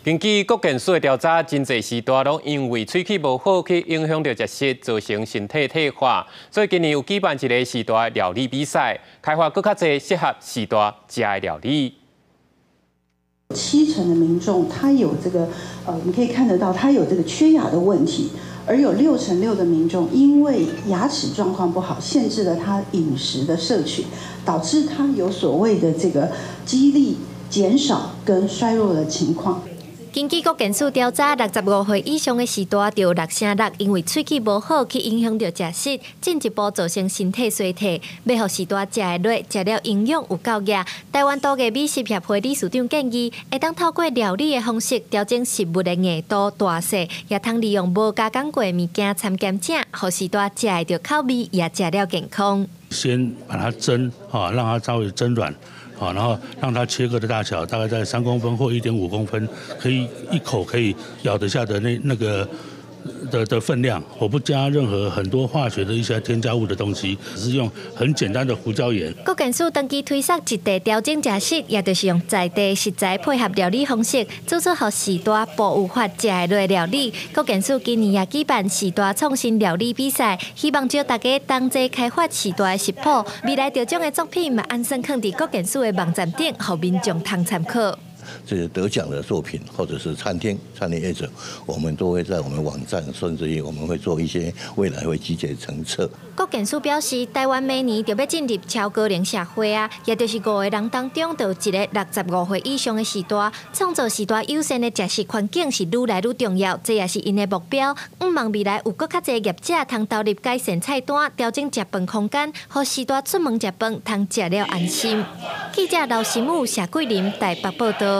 根據國健署的調查，真濟序大攏因為喙齒無好，去影響著食食，造成身體退化。所以今年有舉辦一个序大料理比賽，開發閣較濟適合序大食的料理。 7成的民眾他有這個，我們可以看得到，他有這個缺牙的問題，而有6成6的民眾因為牙齒狀況不好，限制了他飲食的攝取，導致他有所謂的這個肌力減少跟衰弱的情況。根據國健署調查，65歲以上的序大，就有6成6因為喙齒無好，去影響著食食，進一步造成身體衰退。欲予序大食會落，食了營養有夠額。台灣都藝美食協會理事長建議，會當透過料理的方式調整食物的硬度、大細，也通利用無加工過的物件摻鹹汫，予序大食會著口味，也食了健康。先把它蒸，哈，讓它稍微蒸軟。好，然後讓它切割的大小大概在3公分或1.5公分，可以一口可以咬得下的那個的分量，我不加任何很多化學的一些添加物的東西，只是用很簡單的胡椒鹽。國健署長期推捒一地調整食食，也就是用在地食材配合料理方式，做出予序大無有法食會落料理。國健署今年也舉辦序大創新料理比賽，希望召大家同齊開發序大的食譜。未來得獎的作品嘛，按算囥佇國健署的網站頂，予民眾通參考。這些得獎的作品，或者是餐廳、餐飲業者，我們都會在我們網站，甚至於我們會做一些未來會集結成冊。國健署表示，台灣明年就欲進入超高齡社會啊，也就是五個人當中就有一个65歲以上的序大，創造序大友善的食食環境是愈來愈重要，這也是𪜶的目標。向望未來有閣較濟業者通投入改善菜單、調整食飯空間，予序大出門食飯通食了安心。記者劉新武、謝桂林台北報道。